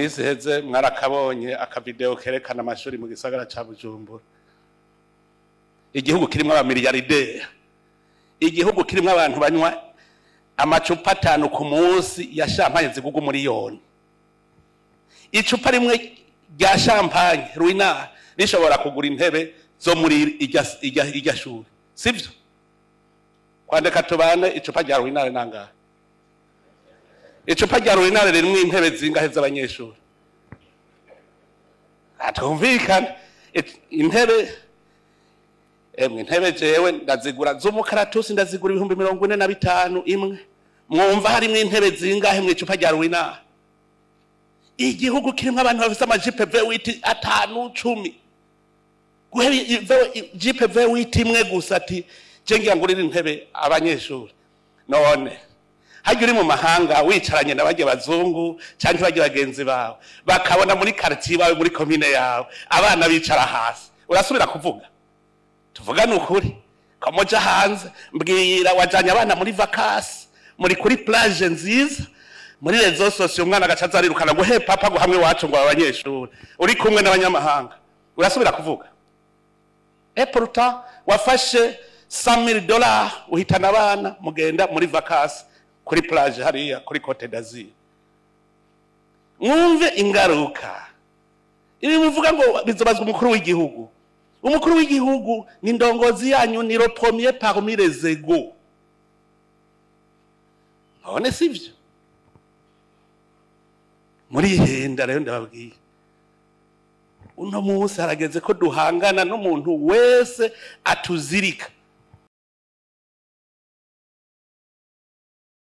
Minsi iheze mwarakabonye akavideo kerekana amashuri mu gisagara ca Bujumbura. Igihugu kirimwo abamiliyarderi, igihugu kirimwo abantu banywa amacupa 5 ku munsi ya champagne zigugu miliyoni. Icupa rimwe rya champagne Ruinart rishobora kugura intebe zo muri irya shuri, sivyo? Kwandika tubane, icupa rya Ruinart nangahe? Icupa rya Ruinart ririmwo intebe zingahe z'abanyeshuri? Atumvikana intebe emwe, intebe jewe ndazigura z'umukaratusi, ndazigura 45,000 imwe. Mwumva harimwo intebe zingahe mu icupa rya Ruinart? Igihugu kirimwo abantu bafise amajipe V8 5, 10, guhera jipe V8 imwe gusa, ati je ngira ngurire intebe abanyeshuri. None harya uri mu mahanga wicaranye na barya bazungu canke barya bagenzi bawe, bakabona muri quartier bawe, muri commune yawe, abana bicara hasi, urasubira kuvuga? Tuvugane ukuri, ko muja hanze, mbwira, wajanye abana muri vacances, muri kuri plage nziza, muri réseaux sociaux umwana agaca aza arirukana ngo: "He papa," ngo hamwe wacu ngo abanyeshuri, uri kumwe n'abanyamahanga, urasubira kuvuga? Et pourtant wafashe $100,000 uhitana abana, mugenda muri vacances kuri plage hariya kuri Côte d'Azur. Mwumve ingaruka. Ibi muvuga ngo bizobazwa umukuru w'igihugu, umukuru w'igihugu ni ndongozi yanyu, ni le premier parmi les égaux. None sivyo? Murihenda. Rero ndababwiye, uno munsi harageze ko duhangana n'umuntu wese atuzirika.